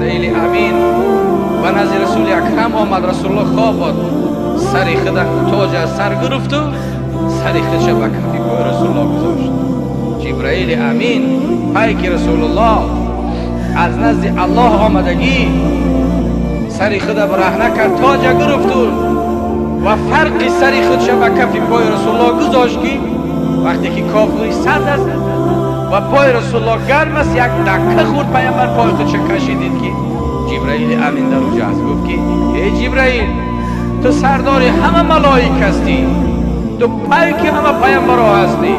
Ҷабраили Амин ба назди Расули Акрам омад. Расулуллоҳ хоб буд, сари худ тоҷ аз сар гирифту сари худша ба кафи пои Расулуллоҳ гузошт. Ҷабраили Амин пайки Расулуллоҳ аз назди Аллоҳ омадагӣ, сари худа бараҳна кард, тоҷа гирифту ва фарқи сари худша ба кафи пои Расулуллоҳ гузошт, ки вақте ки кофури сард аст ва пои Расулуллоҳ гарм аст, як дакка хӯрд. Пайғамбар пои худша кашид, дид, ки Ҷибраили Амин дар уҷа аст. Гуфт, ки эй Ҷибраил, ту сардори ҳама малоик ҳастӣ, ту пайки ҳама пайғамбарҳо ҳастӣ,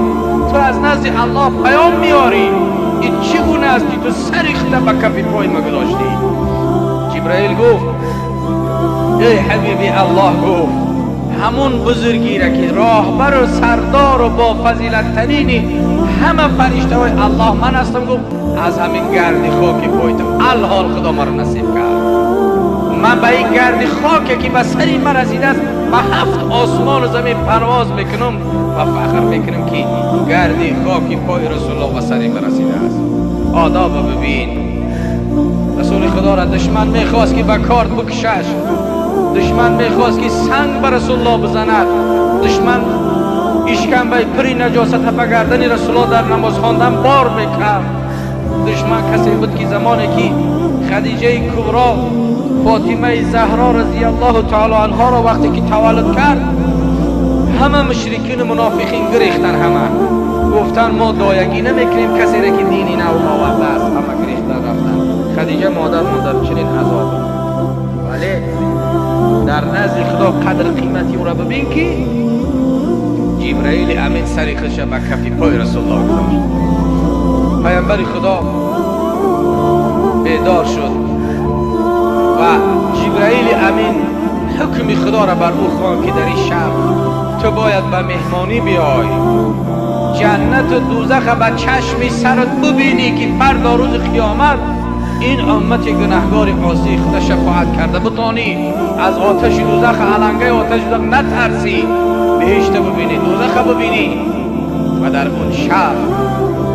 ту аз назди Аллоҳ паём меорӣ, ин чӣ гуна аст, ки ту сари худа ба кафи пои ма гузоштӣ? Ҷибраил гуфт: эй ҳабиби Аллоҳ, гуфт, ҳамун бузургире, ки роҳбару сардору бофазилаттарини ҳама фариштаҳои Аллоҳ ман ҳастам, гуфт, аз ҳамин гарди хоки пои ту алҳол Худо маро насиб кард. Ман ба ин гарди хоке, ки ба сари ман расидааст, ба ҳафт осмону замин парвоз мекунам ва фахр мекунам, ки гарди хоки пои Расулуллоҳ ба сари ман расидааст. Одоба бибин. Расули Худоро душман мехост, ки ба корд бикушаш. Душман мехост, ки санг ба Расулуллоҳ бизанад. Душман ишкамбаи пури наҷосата ба гардани Расулуллоҳ дар намоз хондан бор мекард. Душман касе буд, ки замоне ки Хадиҷаи Кубро Фотимаи Заҳро разияллоҳу таоло анҳоро вақте ки таваллуд кард, ҳама мушрикину мунофиқин гирехтан. Ҳама гуфтанд: мо доягӣ намекунем касере, ки дини нав овардааст. Ҳама гирехтан, рафтан. Хадиҷа модар модар чунин азоб, вале дар назди Худо қадр қимати ӯро бибин, ки Ҷибраили Амин сари худша ба кафи пои Расулуллоҳ гузошт. Пайғамбари Худо бедор шуд ва Ҷибраили Амин ҳукми Худоро бар ӯ хонд, ки дар ин шаб ту бояд ба меҳмонӣ биёй, ҷаннату дӯзаха ба чашми сарат бубинӣ, ки фардо рӯзи қиёмат ин уммати гунаҳгори осии худа шафоат карда бутонӣ, аз оташи дӯзах, алангаи оташи дӯзах натарсӣ, биҳишта бубинӣ, дӯзаха бубинӣ. Ва дар он шаб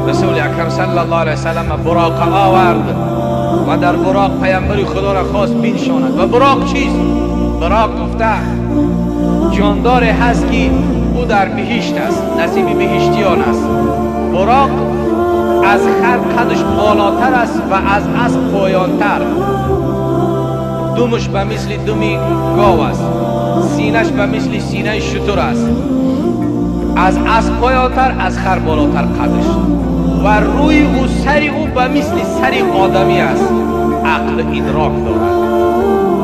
Расули Акрам саллаллоҳу алайҳи васаллам буроқа овард ва дар буроқ пайғамбари Худоро хост биншонад. Ва буроқ чист? Буроқ гуфта ҷондоре ҳаст, ки ӯ дар биҳишт аст, насиби биҳиштиён аст. Буроқ аз хар қадаш болотар аст ва аз асп поёнтар. Думаш ба мисли думи гов аст, синаш ба мисли синаи шутур аст, аз асп поёнтар, аз хар болотар қадаш, ва рӯи ӯ, сари ӯ ба мисли сари одамӣ аст, ақлу идрок дорад.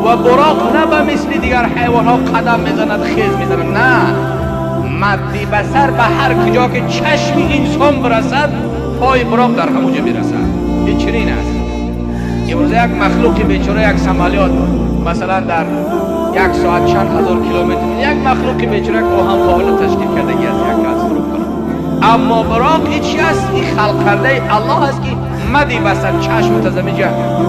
Ва буроқ на ба мисли дигар ҳайвонҳо қадам мезанад, хез мезанад, на, мадди басар ба ҳар куҷо ки чашми инсон бирасад, пои буроқ дар ҳамон ҷо мерасад. Ин чунин аст. Имрӯза як махлуқи бечора, як самолёт масалан дар як соат чанд ҳазор километр, як махлуқи бечора, як оҳанпоҳона ташкил кардагӣ аст, як конструктор. Аммо буроқ ин чи аст? Ин халқ кардаи Аллоҳ аст, ки мадди басар чашмат аз ҳаминҷа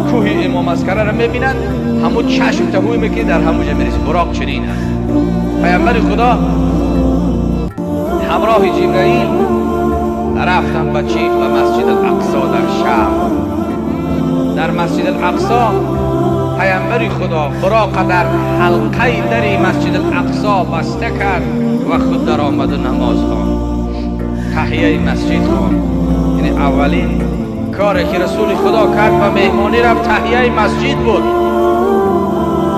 кӯҳи Имом Аскараро мебинад, ҳамун чашм таҳӯй мекунӣ, дар ҳамун ҷо мерасӣ. Буроқ чунин аст. Пайғамбари Худо ҳамроҳи Ҷибраил рафтам ба чи? Ба Масҷид Алақсо дар шаб. Дар Масҷид Алақсо пайғамбари Худо буроқа дар ҳалқаи дари Масҷид Алақсо баста кард ва худ даромаду намоз хонд, таҳияи масҷид хонд. Яъне аввалин коре, ки Расули Худо кард, ба меҳмонӣ рафт, таҳияи масҷид буд.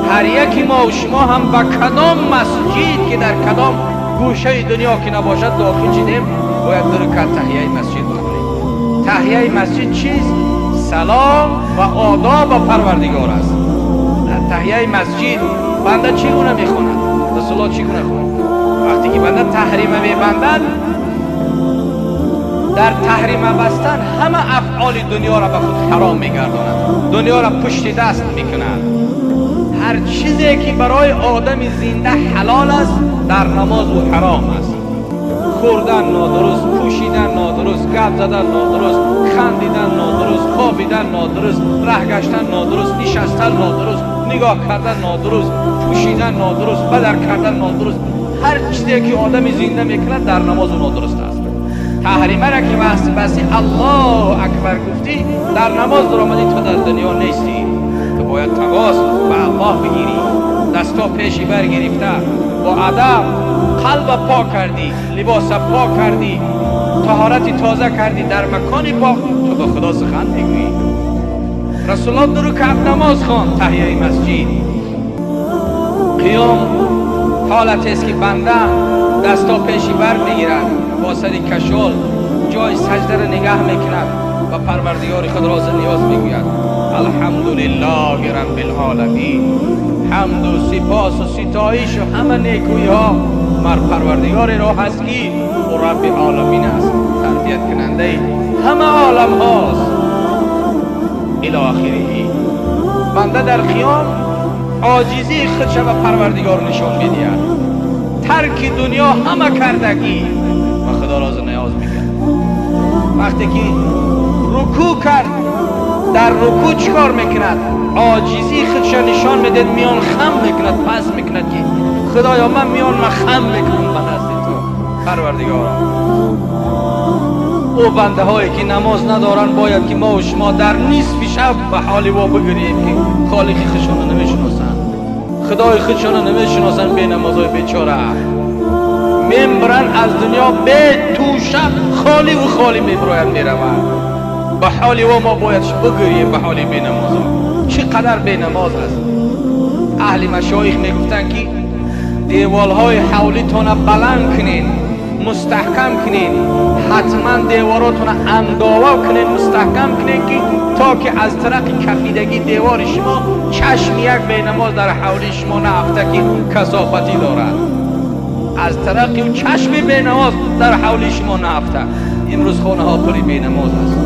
Ҳар яки мо шумо ҳам ба кадом масҷид, ки дар кадом гӯшаи дунё ки набошад, дохил шидем, бояд ду ракат таҳияи масҷид бихонем. Таҳияи масҷид чист? Салом ва одоб ба Парвардигор аст. Дар таҳияи масҷид банда чӣ гуна мехонад? Расулуллоҳ чӣ гуна хонд? Вақте ки банда таҳрима мебандад, дар таҳрима бастан ҳама афъоли дунёро ба худ ҳаром мегардонад, дунёро пушти даст мекунад. Ҳар чизе, ки барои одами зинда ҳалол аст, дар намоз ӯ ҳаром аст. Хӯрдан нодуруст, пӯшидан нодуруст, гап задан нодуруст, хандидан нодуруст, хобидан нодуруст, раҳ гаштан нодуруст, нишастан нодуруст, нигоҳ кардан нодуруст, пӯшидан нодуруст, бадар кардан нодуруст. Ҳар чизе, ки одами зинда мекунад, дар намоз ӯ нодуруст аст. Таҳримаро ки басти, Аллоҳу акбар гуфтӣ, дар намоз даромадӣ, ту дар дунё нестӣ. باید تماس به الله بگیری. دستا پیشی برگرفته با ادب، قلب پاک کردی، لباس پاک کردی، طهارت تازه کردی، در مکان پاک تو به خدا سخن میگویی. رسول الله 2 رکعت نماز خواند تحیه مسجد. قیام حالت است که بنده دستا پیشی بر میگیرد، با سر کشال جای سجده را نگه میکند و پروردگار خود راز نیاز میگوید. الحمدلله رب العالمین. حمد و سپاس و ستایش و همه نیکویی ها مر پروردگار را هست که او رب عالمین است، تربیت کننده همه عالم هاست. الی آخره. بنده در قیام عاجزی خودش به پروردگار نشان میدهد، ترک دنیا همه کردگی و خدا راز نیاز میکرد. وقتی که رکوع کرد، در رکوع چیکار میکند؟ عاجزی خودش نشان میده، میان خم میکند، پس میکند که خدایا من میان من خم میکنم به نزد تو پروردگارا. او بنده هایی که نماز ندارن باید که ما و شما در نصف شب به حال وا بگیریم که خالق خودشون نمیشناسن، خدای خودشون نمیشناسن، به نمازهای بیچاره میبرن از دنیا به تو شب خالی و خالی میبراید میروند. به حال و ما باید بگیریم به حال بی نمازا. چقدر بی نماز است. اهل مشایخ میگفتن که دیوالهای حولیتون بلند کنین، مستحکم کنین، حتما دیواراتون انداوا کنین، مستحکم کنین که تا که از طرق کفیدگی دیوار شما چشم یک بی نماز در حولی شما نهفته که کثافتی دارد. از طرق چشم بی نماز در حولی شما نهفته. امروز خانه ها پری بی نماز است.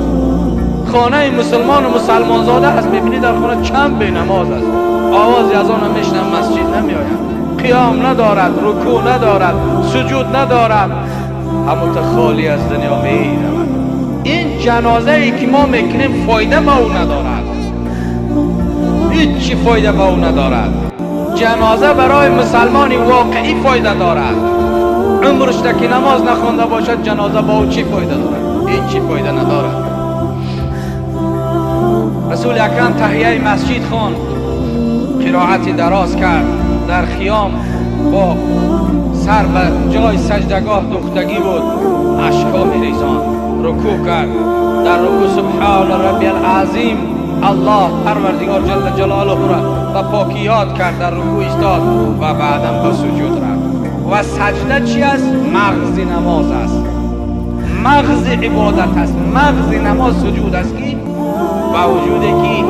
خانه مسلمان و مسلمان زاده است، میبینی در خانه چند بی نماز است. آواز از آن میشنم مسجد نمیآید، قیام ندارد، رکوع ندارد، سجود ندارد، همون تا خالی از دنیا میرود. این جنازه ای که ما میکنیم فایده با او ندارد، هیچی فایده با او ندارد. جنازه برای مسلمانی واقعی فایده دارد. عمرش که نماز نخوانده باشد جنازه با او چی فایده دارد؟ هیچی فایده ندارد. رسول اکرم تحیه مسجد خواند، قرائت دراز کرد، در خیام با سر به جای سجدگاه دوختگی بود، اشکا میریزان، رکوع کرد، در رکوع سبحان ربی العظیم، الله پروردگار جل جلاله را به پاکی یاد کرد، در رکوع ایستاد و بعدم به سجود رفت. و سجده چی است؟ مغز نماز است، مغز عبادت است، مغز نماز سجود است که با وجود که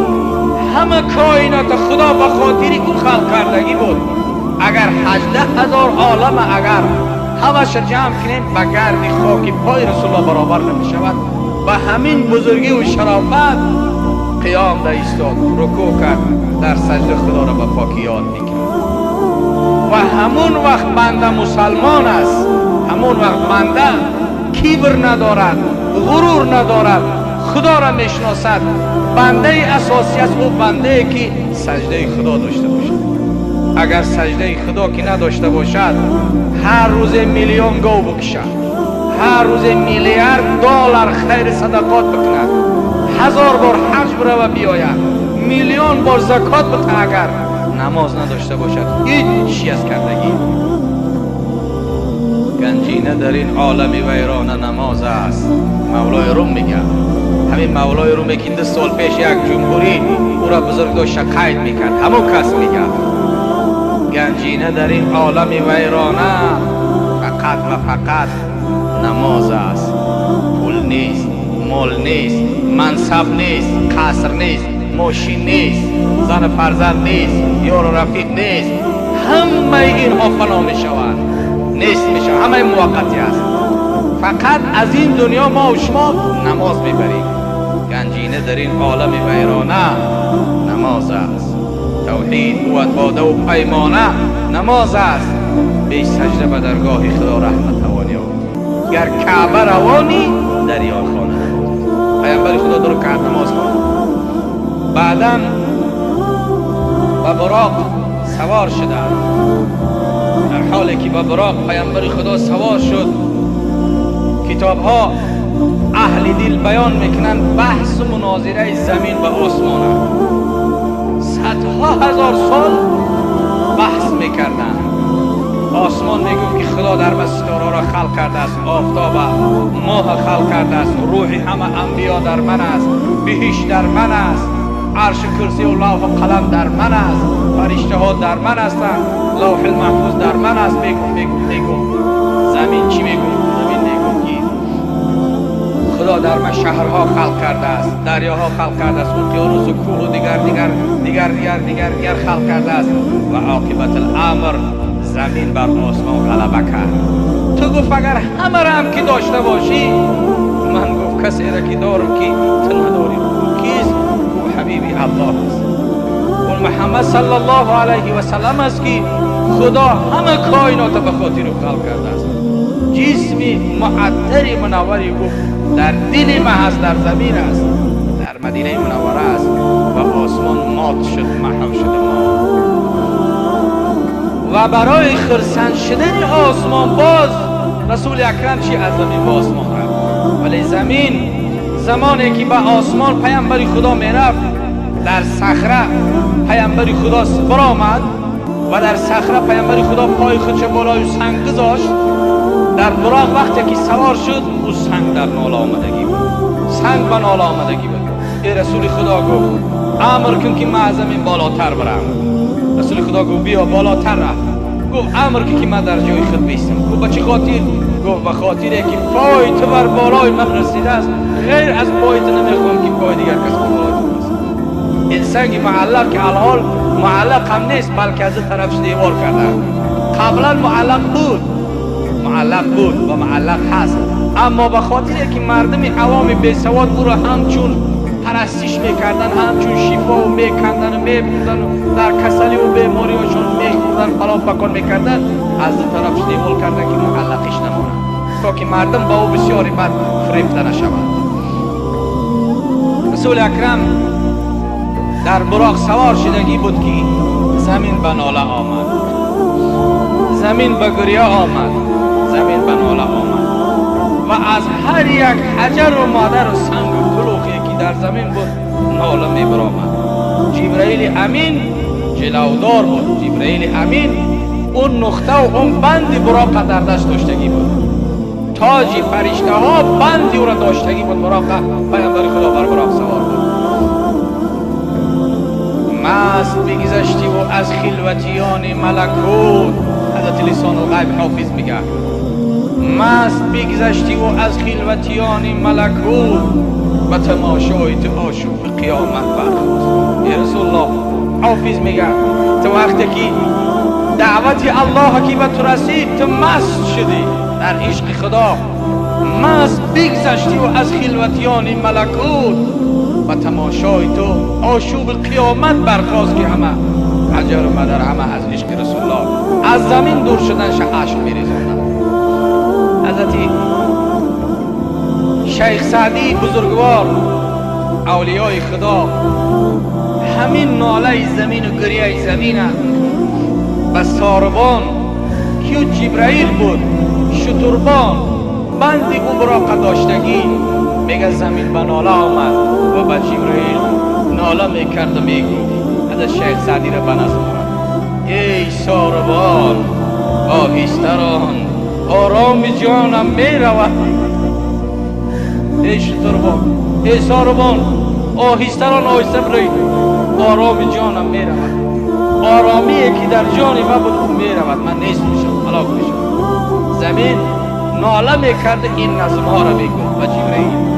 همه کائنات خدا به خاطر او خلق کردگی بود، اگر 18,000 عالم اگر همش جمع کنیم به گرد خاک پای رسول الله برابر نمی شود. به همین بزرگی و شرافت قیام در ایستاد، رکوع کرد، در سجده خدا را به پاکی یاد میکرد. و همون وقت بنده مسلمان است، همون وقت بنده کبر ندارد، غرور ندارد، خدا را میشناسد. بنده اساسی است او بنده که سجده خدا داشته باشد. اگر سجده خدا که نداشته باشد، هر روز میلیون گاو بکشد، هر روز میلیارد دلار خیر صدقات بکند، 1000 بار حج بره و بیاید، میلیون بار زکات بده، اگر نماز نداشته باشد هیچ چیز از کردگی. گنجینه در این عالم ویران نماز است. مولای روم میگه، همین مولای روم که 2 سال پیش یک جمهوری او را بزرگ داشت قید میکرد، همون کس میگه گنجینه در این عالم ویرانه فقط و فقط نماز است. پول نیست، مال نیست، منصب نیست، قصر نیست، ماشین نیست، زن فرزند نیست، یار و رفیق نیست، همه اینها فنا میشوند، نیست میشوند، همه موقتی است. فقط از این دنیا ما و شما نماز میبریم. گنجینه در این عالم ویرانه نماز است. توحید بود وعده و پیمانه نماز است. بی سجده به درگاه خدا رحمت توانی یافت. گر کعبه روانی دریا خانه. پیامبر خدا 2 رکعت نماز خواند، بعداً به براق سوار شدند. در حالی که به براق پیامبر خدا سوار شد، کتاب ها اهل دل بیان میکنند بحث و مناظره زمین و آسمان. سر صدها هزار سال بحث میکردند. آسمان میگفت که خدا در من ستاره را خلق کرده است، آفتاب ماه خلق کرده است، روح همه انبیا در من است، بهشت در من است، عرش کرسی و لوح و قلم در من است، فرشته ها در من هستند، لوح المحفوظ در من است. میگم میگم میگم. زمین چی میگم؟ زمین میگم که خدا در من شهرها خلق کرده است، دریاها خلق کرده است، اقیانوس و کوه و دیگر دیگر دیگر دیگر دیگر دیگر خلق کرده است. و عاقبت الامر زمین بر آسمان غلبه کرد. تو گفت اگر همه را هم که داشته باشی، من گفت کسی را که دارم که تو نداری. او کیست؟ او حبیبی الله است، اون محمد صلی الله علیه و سلم است که خدا همه کائنات به خاطر او خلق کرده است. جسم معطر منوری گفت در دل ما هست، در زمین است، در مدینه منوره است. و آسمان مات شد، محو شد ما. و برای خرسند شدن آسمان باز رسول اکرم چی از زمین به آسمان رفت. ولی زمین زمانی که به آسمان پیامبر خدا میرفت، در صخره پیامبر خدا برآمد و در صخره پیامبر خدا پای خودش بالای سنگ گذاشت. در براق وقتی که سوار شد، او سنگ در ناله آمدگی بود، سنگ به ناله آمدگی بود. ای رسول خدا گفت امر کن که من از زمین بالاتر برم. رسول خدا گفت بیا. بالاتر رفت. گفت امر کن که من در جای خود بیستم. گفت به چه خاطر؟ گفت به خاطر که پای تو بر بالای من رسیده است، غیر از پای تو نمیخوام که پای دیگر کس بر بالای تو برسد. این سنگ معلق که الحال معلق هم نیست، بلکه از طرفش دیوار کرده. قبلا معلق بود، معلق بود و معلق هست، اما به خاطر که مردم عوام بیسواد او را همچون پرستش میکردن، همچون شفا و میکندن و میبردن و در کسلی و بیماری هاشون میخوردن، فلان پکان میکردن، از دو طرفش دیوار کردن که معلقش نماند، تا که مردم با او بسیاری بد فریفته نشود. رسول اکرم در براق سوار شدگی بود که زمین به ناله آمد، زمین به گریه آمد، زمین به ناله آمد و از هر یک حجر و مادر و سنگ و کلوخی که در زمین بود ناله می برآمد. جبرئیل امین جلودار بود. جبرئیل امین اون نقطه و اون بند براق در دست داشتگی بود، تاج فرشته ها بندی او را داشتگی بود. براق پیامبر خدا بر براق سوار بود. مست بگذشتی و از خلوتیان ملکوت، حضرت لسان الغیب حافظ میگه مست بگذشتی و از خلوتیان ملکوت، و تماشای تو آشوب قیامت برخاست. ای رسول الله، حافظ میگه تو وقتی که دعوت الله که به تو رسید، تو مست شدی در عشق خدا، مست بگذشتی و از خلوتیان ملکوت، و تماشای تو آشوب قیامت برخاست که همه حجر و مدر همه از عشق رسول الله از زمین دور شدنش اشک میریزاندند. حضرت شیخ سعدی بزرگوار اولیای خدا همین ناله زمین و گریه زمین به ساربان که جبرائیل بود، شتربان بند او براق داشتگی، میگه زمین به ناله آمد و به جبرائیل ناله میکرد و میگفت. حضرت شیخ سعدی را به نظم آورد: ای ساربان آهسته ران، آرام جانم میرود. ای شتربان، ای ساربان آهسته ران، آهسته برای، آرام جانم میرود. آرامی که در جان من بود او میرود، من نیست میشم، هلاک میشم. زمین ناله میکرد، این نظم ها را میگفت به جبرئیل: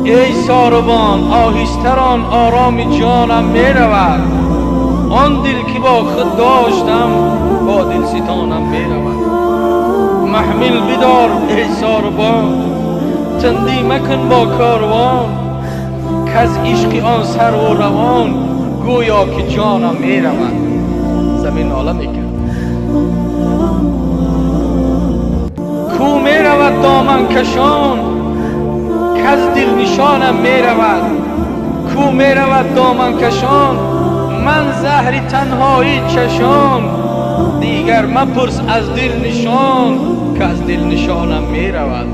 ای ساربان آهسته ران، آرام جانم میرود. آن دل که با خود داشتم با دل ستانم میرود. محمل بدار ای ساربان، تندی مکن با کاروان، کز عشق آن سر و روان گویا که جانم میرود. زمین ناله میکرد. کو میرود دامن کشان، کز دل نشانم میرود. کو میرود دامن کشان، من زهر تنهایی چشان. دیگر مپرس از دل نشان، که از دل نشانم میرود.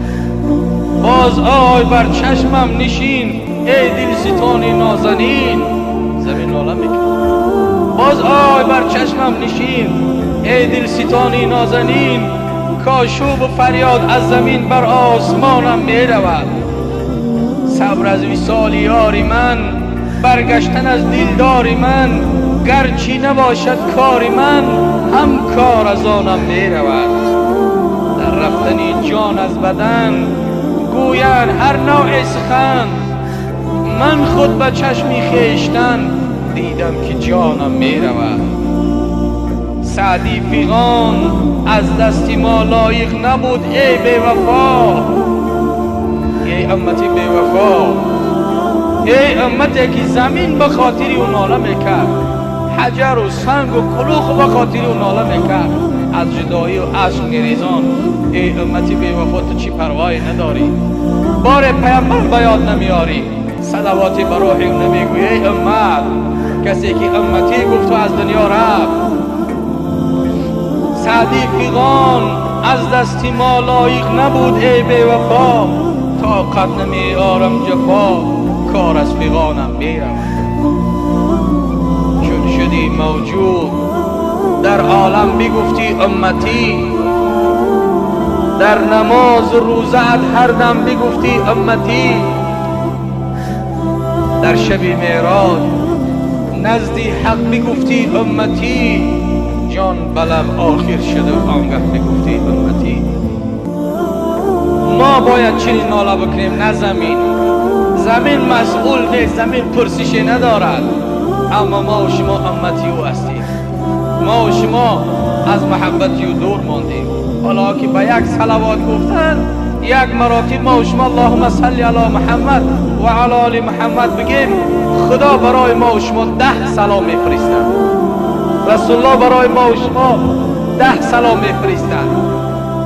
باز آی بر چشمم نشین، ای دل ستان نازنین. زمین ناله میکرد. باز آی بر چشمم نشین ای دل ستانی نازنین، کاشوب و فریاد از زمین بر آسمانم می رود. صبر از وصال یاری من، برگشتن از دلدار من، گرچه نباشد کار من، هم کار از آنم می رود. در رفتن جان از بدن گویند هر نوع سخن، من خود به چشمی خویشتن دیدم که جانم می رود. سعدی فیغان از دست ما لایق نبود ای بی وفا، ای امتی بی وفا، ای امتی که زمین به خاطر او ناله میکرد، حجر و سنگ و کلوخ به خاطر او ناله میکرد، از جدایی و اشک میریزان. ای امتی بی وفا تو چی پروایی نداری، بار پیامبر به یاد نمیاری، صلواتی بر روح او نمیگویی. ای امت، کسی که امتی گفت و از دنیا رفت. سعدی فیغان از دست ما لایق نبود ای بی وفا، طاقت نمی آرم جفا، کار از فیغانم می رود. چون شدی موجود در عالم بگفتی امتی، در نماز و روزه ات هر دم بگفتی امتی، در شب معراج نزدی حق بگفتی امتی، جان بلب آخر شده و آنگه بگفتی امتی. ما باید چنین ناله بکنیم، نه زمین. زمین مسئول نیست، زمین پرسشی ندارد، اما ما و شما امتی او هستیم. ما و شما از محبت او دور ماندیم. حالا که به یک صلوات گفتن، یک مراتب ما و شما اللهم صل علی محمد و علی آل محمد بگیم، خدا برای ما و شما 10 سلام میفرستد. رسول الله برای ما و شما 10 سلام میفرستد.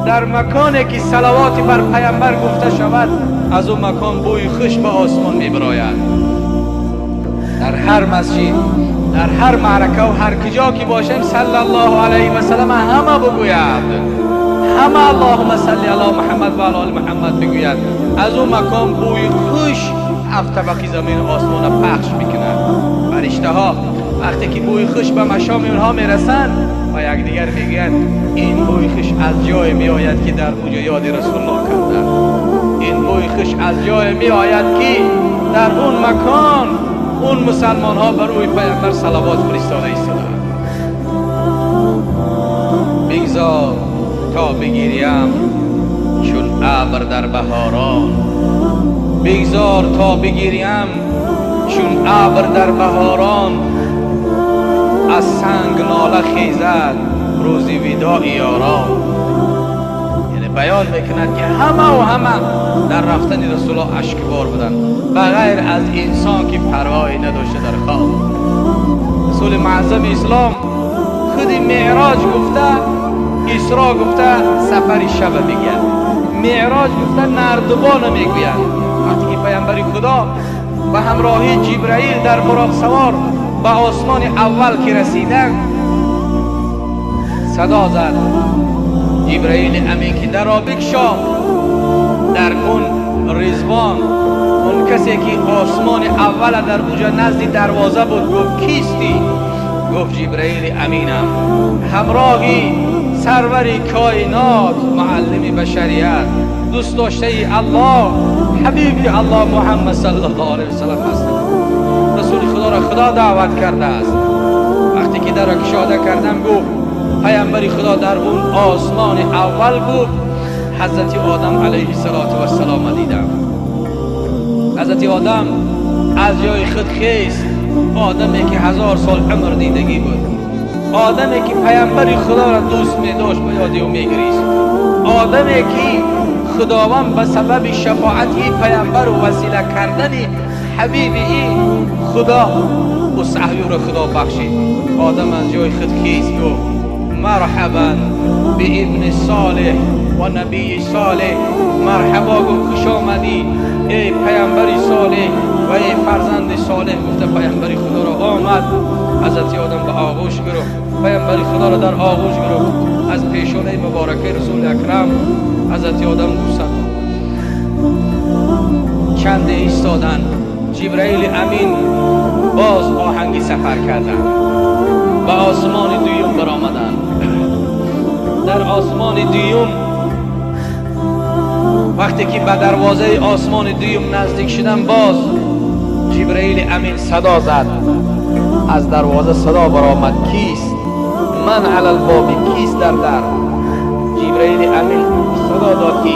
در مکانی که صلوات بر پیامبر گفته شود، از اون مکان بوی خوش به آسمان میبراید. در هر مسجد، در هر معرکه و هر کجا که باشیم، صلی الله علیه و سلم همه بگوید، همه اللهم صل علی محمد و علی آل محمد بگوید. از اون مکان بوی خوش 7 طبقه زمین آسمان پخش میکند. فرشته ها وقتی که بوی خوش به مشام اونها میرسند و یکدیگر میگویند این بوی خوش از جای میآید که در اوجا یاد رسول الله کردند، این بوی خوش از جای میآید که در اون مکان اون مسلمان ها بر روی پیامبر صلوات فرستاده ایستادند. بگذار تا بگیریم چون ابر در بهاران، بگذار تا بگیریم چون ابر در بهاران، از سنگ ناله خیزد روزی وداع یاران. یعنی بیان میکند که همه و همه در رفتن رسول الله اشکبار بودند، بغیر از انسان که پروایی نداشته در خواب. رسول معظم اسلام خود معراج گفته، اسراء گفته سفر شب میگوید، معراج گفته نردبان میگوید. وقتی که پیامبر خدا به همراهی جبرائیل در براق سوار به آسمان اول که رسیدن، صدا زد جبرائیل امین که در را بکشا. در اون رضوان، اون کسی که آسمان اول در اوجا نزد دروازه بود، گفت کیستی؟ گفت جبرائیل امینم، همراهی سرور کائنات، معلم بشریت، دوست داشته الله، حبیبی الله محمد صلی الله علیه و سلم هستم. رسول خدا را خدا دعوت کرده است. وقتی که در را کشاده کردم، گفت پیامبر خدا در اون آسمان اول گفت حضرت آدم علیه السلام دیدم. حضرت آدم از جای خود خیست، آدمی که 1000 سال عمر دیدگی بود، آدمی که پیامبر خدا را دوست می داشت به یاد او می گریست، آدمی که خداوند به سبب شفاعت پیامبر و وسیله کردن حبیب ای خدا و صحبی را خدا بخشید. آدم از جای خود خیست، گفت مرحبا به ابن صالح و نبی صالح. مرحبا گفت خوش آمدی ای پیامبر صالح و ای فرزند صالح. گفته پیامبر خدا را آمد، حضرت آدم به آغوش گرفت، پیامبر خدا را در آغوش گرفت، از پیشانه مبارکه رسول اکرم حضرت آدم بوسه داد. چند ایستادن، جبرائیل امین باز آهنگی سفر کردند، به آسمان دویم برآمدند. در آسمان دویم وقتی که به دروازه آسمان دویم نزدیک شدن، باز جبرئیل امین صدا زد. از دروازه صدا برآمد کیست؟ من علی الباب، کیست در در؟ جبرئیل امین صدا داد که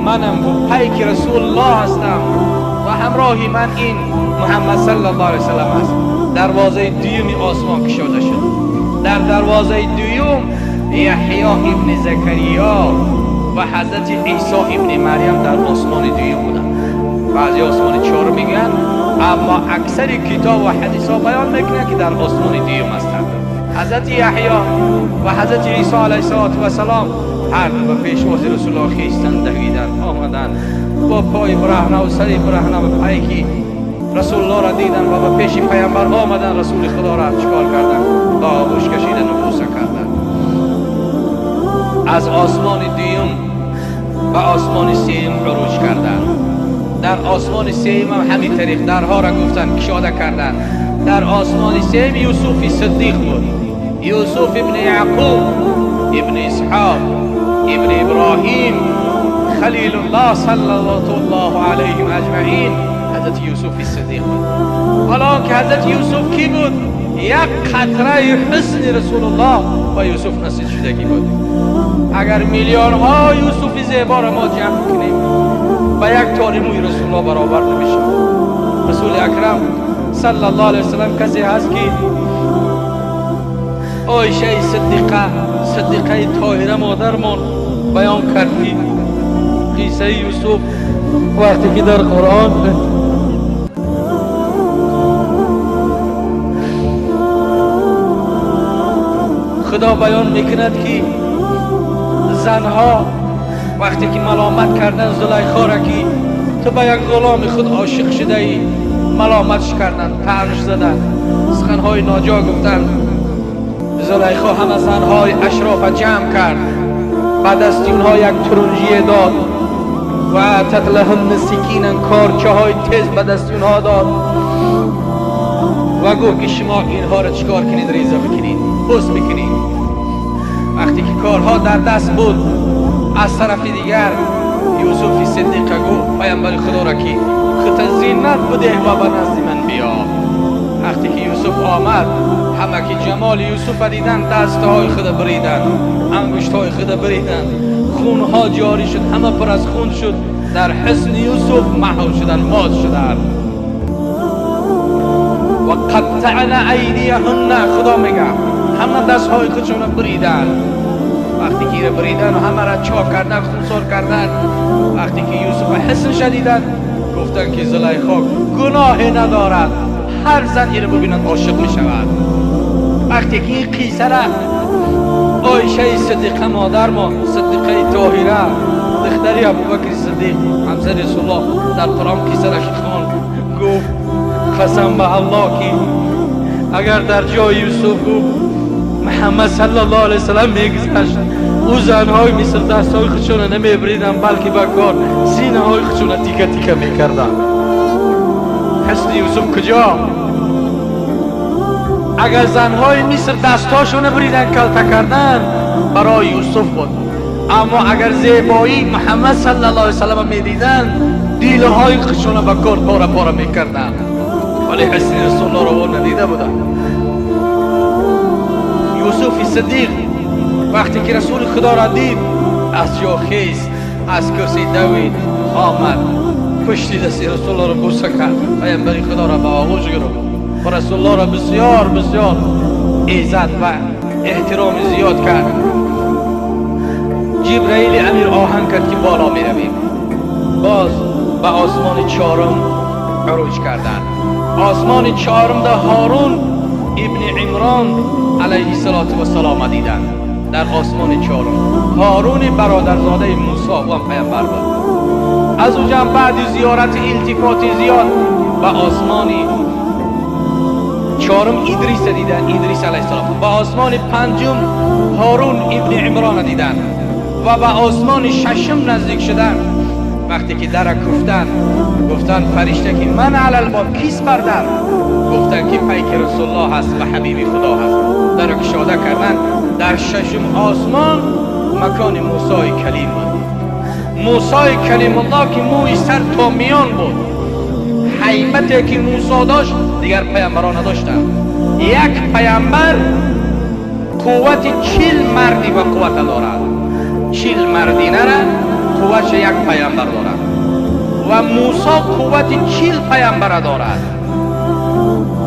منم و پیک رسول الله هستم و همراهی من این محمد صلی الله علیه وسلم است. دروازه دویم آسمان کشاده شد. در دروازه دویم یحیی ابن زکریا و حضرت عیسی ابن مریم در آسمان دویم بودند. بعضی آسمان چهارم میگن، اما اکثر کتاب و حدیث ها بیان میکنن که در آسمان دویم هستند. حضرت یحیی و حضرت عیسی علیه السلام هر دو به پیشواز رسول الله خیستند، دویدند، آمدند با پای برهنه و سر برهنه و پیکی رسول الله را دیدن و به پیش پیامبر آمدن. رسول خدا را چکار کردند؟ با آغوش کشیدن و بوسه کردند. از آسمان دویم به آسمان سیم عروج کردند. در آسمان سیم هم همین طریق درها را گفتن کشاده کردند. در آسمان سیم یوسف صدیق بود، یوسف ابن یعقوب ابن اسحاق ابن ابراهیم خلیل الله صلی الله علیهم اجمعین، حضرت یوسف صدیق بود. حالا که حضرت یوسف کی بود؟ یک قطره حسن رسول الله و یوسف نصیب شدگی بود. اگر میلیون ها یوسف زیبا را ما جمع کنیم با یک تار موی رسول الله برابر نمیشه. رسول اکرم صلی الله علیه وسلم کسی هست که عایشه صدیقه، صدیقه طاهره مادرمان بیان کرد که قصه یوسف وقتی که در قرآن خدا بیان میکند که زنها وقتی که ملامت کردن زلیخا را که تو به یک غلام خود عاشق شده ای، ملامتش کردن، طعنش زدن، سخنهای ناجا گفتن. زلیخا همه زنهای اشراف جمع کرد، بعد از اونها یک ترنجیه داد و تتلهن سکینن، کارچه های تیز به دست اونها داد و گفت که شما اینها را چیکار کنید؟ ریزه بکنید، پوست بکنید. وقتی که کارها در دست بود، از طرف دیگر یوسف صدیق گفت پیامبر خدا را که خود زینت بده و به نزد من بیا. وقتی که یوسف آمد، همه که جمال یوسف دیدن دستهای خود بریدن، انگشتهای خود بریدن، خونها جاری شد، همه پر از خون شد. در حسن یوسف محو شدن، مات شدن. و قطعن ایدیهن، خدا میگه همه دستهای خودشون بریدن. وقتی که بریدن و همه را چاک کردن، خونسار کردن، وقتی که یوسف حسن شدیدن گفتن که زلیخا گناه ندارد، هر زن این رو ببیند عاشق می شود. وقتی که این قصه را عایشه صدیقه مادر ما، صدیقه طاهره دختری ابوبکر صدیق همسر رسول الله، در قرآن قصه را که خواند گفت قسم به الله که اگر در جای یوسف محمد صلی الله علیه وسلم میگذشت، او زنهای مثل دستهای خودشون نمیبریدن، بلکه با کار سینه های خودشون تیکه تیکه میکردن. حسن یوسف کجا؟ اگر زنهای مصر دستاشون بریدن کلته کردن برای یوسف بود، اما اگر زیبایی محمد صلی الله علیه وسلم میدیدن دیلهای خودشون با کار پاره پاره میکردن. ولی حسن رسول الله رو ندیده بودن. یوسف صدیق وقتی که رسول خدا را دید از جا خیست، از کرسی دوید آمد پشتی دست رسول الله را بوسه کرد، پیامبر خدا را به آغوش گرفت و رسول الله را بسیار بسیار عزت و احترام زیاد کرد. جبرئیل امیر آهنگ کرد که بالا می رویم. باز به آسمان چهارم عروج کردند. آسمان چهارم در هارون ابن عمران علیه السلام دیدند. در آسمان چهارم هارون برادرزاده موسی و هم پیامبر بود. از اونجا بعد زیارت التفات زیاد به آسمان چهارم ادریس دیدن، ادریس علیه السلام. به آسمان پنجم هارون ابن عمران دیدن و به آسمان ششم نزدیک شدن. وقتی که در کوفتن، گفتن فرشته که من علی الباب، کیست بر در؟ گفتن که پیک رسول الله هست و حبیب خدا هست. در کشاده کردن. در ششم آسمان مکان موسی کلیم بود. موسی کلیم الله که موی سر تا میان بود، هیبتی که موسی داشت دیگر پیامبران نداشتند. یک پیامبر قوت 40 مردی و قوت دارد. 40 مردی نره قوت یک پیامبر دارد و موسی قوت 40 پیامبر دارد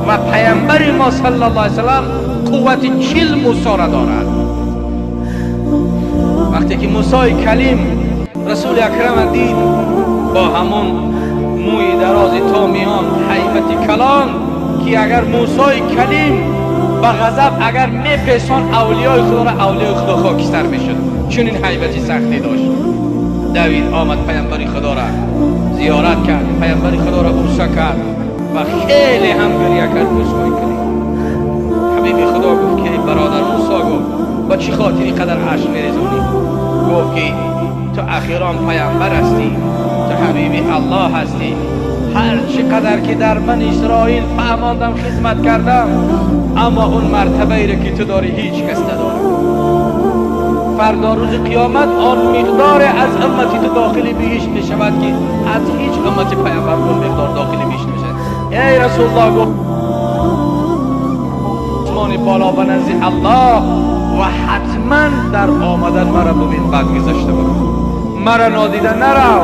و پیامبر ما صلی الله علیه و سلم قوت 40 موسی را دارد. وقتی که موسی کلیم رسول اکرم دید با همون موی دراز تا میان، هیبت کلان، که اگر موسی کلیم با غضب اگر میپیسان اولیای خدا را، اولیای خدا خاکستر میشد، چون این هیبت سختی داشت. دوید آمد پیامبر خدا را زیارت کرد، پیامبر خدا را بوسه کرد و خیلی هم گریه کرد موسی کلیم. حبیب خدا گفت که برادر موسی، گفت با چی خاطری قدر اشک میریزونی؟ گفت که تو اخیرا پیامبر هستی، تو حبیب الله هستی، هر چقدر که در من اسرائیل فهماندم خدمت کردم، اما اون مرتبه ای که تو داری هیچ کس نداره. فردا روز قیامت آن مقدار از امتی تو داخل بهشت می شود که از هیچ امت پیامبر اون مقدار داخل بهشت نمیشه. ای رسول الله، گفت آسمان بالا به نزد الله و حتما در آمدن مرا ببین، بعد گذشته برو، مرا نادیده نرو.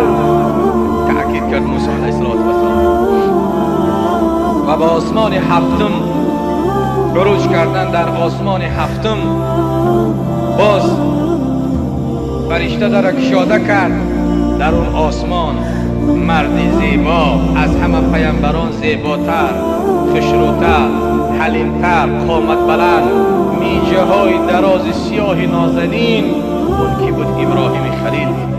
تأکید کرد موسی علیه السلام و به آسمان هفتم عروج کردن. در آسمان هفتم باز فرشته در کشاده کرد. در اون آسمان مردی زیبا، از همه پیامبران زیباتر، خوشروتر، حلیمتر، قامت بلند، میجه های دراز سیاه نازنین، اون کی بود؟ ابراهیم خلیل بود.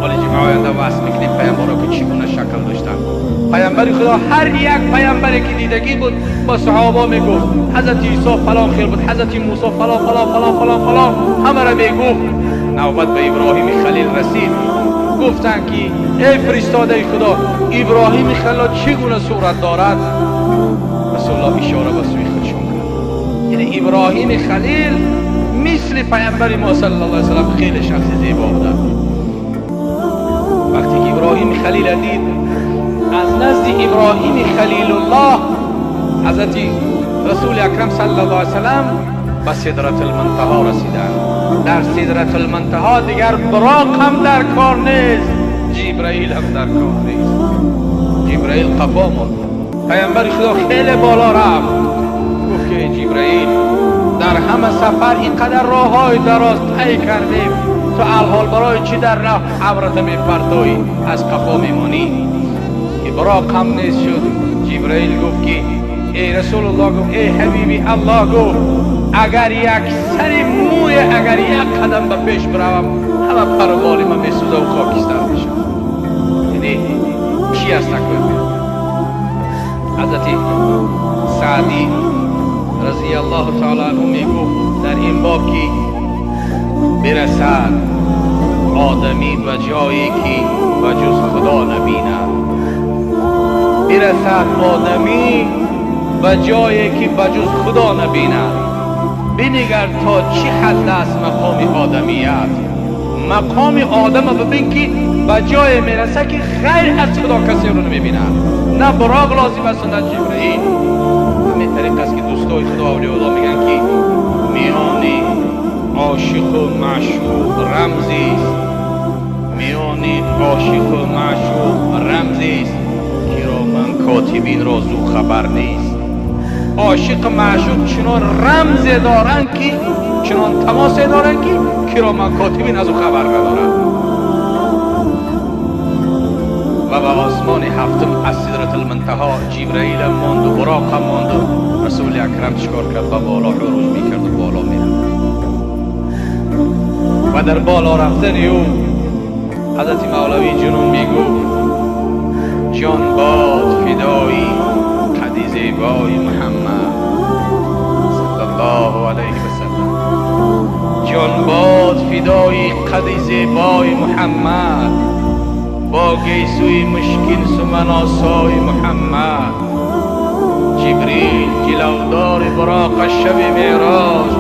حالا جمعه آینده وصل میکنیم پیامبرا که چگونه شکل داشتن. پیامبر خدا هر یک پیامبری که دیدگی بود با صحابه میگفت حضرت عیسی فلان خیر بود، حضرت موسی فلان فلان فلان فلان فلان، همه را میگفت. نوبت به ابراهیم خلیل رسید. گفتن که ای فرستاده خدا، ابراهیم خلیل چگونه صورت دارد؟ رسول الله اشاره به سوی خودشون کرد. یعنی ابراهیم خلیل مثل پیامبر ما صلی الله علیه و سلم خیلی شخص زیبا بوده. وقتی که ابراهیم خلیل دید، از نزد ابراهیم خلیل الله حضرت رسول اکرم صلی الله علیه و سلم به سدرة المنتها رسیدند. در سدرة المنتها دیگر براق هم در کار نیست، جبرائیل هم در کار نیست. جبرائیل قفا ماند. پیامبر خدا خیلی بالا رفت، گفت که جبرائیل در همه سفر اینقدر راه های دراز طی کردیم، تو الحال برای چی در راه عبرت میپرتوی، از قفا میمانی؟ که براق هم نیست شد. جبرائیل گفت که ای رسول الله، گفت ای حبیبی الله، گفت اگر یک سر موی، اگر یک قدم به پیش بروم، همه پر و بال من میسوزه و خاکستر میشه. یعنی چی است اکنون؟ حضرت سعدی رضی الله تعالی عنه میگفت در این باب که برسد آدمی به جایی که به جز خدا نبیند، برسد آدمی به جایی که به جز خدا نبیند. بنگر تا چی حد است مقام آدمیت. مقام آدم ببین که به جای میرسه که غیر از خدا کسی رو نمیبینه، نه براق لازم است نه جبرئیل. همین طریق است که دوستای خدا اولیاء الله میگن که میان عاشق و معشوق رمزی است، میان عاشق و معشوق رمزی است که را من کاتبین را زو خبر نیست. عاشق و معشوق چنان رمز دارند که چنان تماس دارند که کرامن کاتبین از او خبر ندارند. و به آسمان هفتم از سدرة المنتها جبرائیل ماند و براق هم ماند و رسول اکرم چیکار کرد؟ به بالا عروج میکرد و بالا میرفت. و در بالا رفتن او حضرت مولوی جنون میگفت جان باد فدایی قد زیبای محمد صلی الله علیه و سلم، جان باد فدای قد زیبای محمد، Бо гесӯи мушкин суманосои Муҳаммад. Ҷибрил ҷилавдори буроқ аз шаби меъроҷ,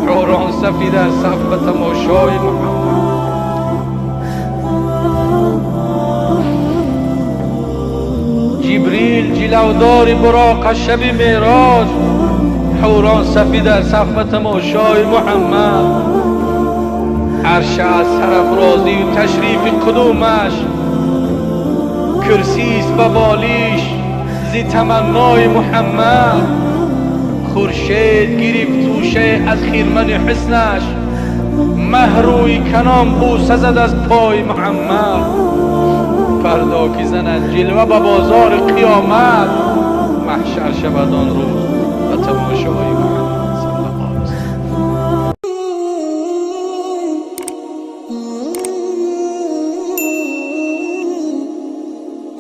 ҳурон сафида саф ба тамошои Муҳаммад. Ҷибрил ҷилавдори буроқ аз шаби меъроҷ, ҳурон сафида саф ба тамошои Муҳаммад. Арш аз сарафрозию ташрифи қудумаш, курсист ба болиш зи таманнои Муҳаммад. Хуршед гирифт тӯша аз хирмани ҳуснаш, маҳрӯи канон бӯса зад аз пои Муҳаммад. Фардо ки занад ҷилва ба бозори қиёмат, маҳшар шавад он рӯз ба тамошои Муҳаммад.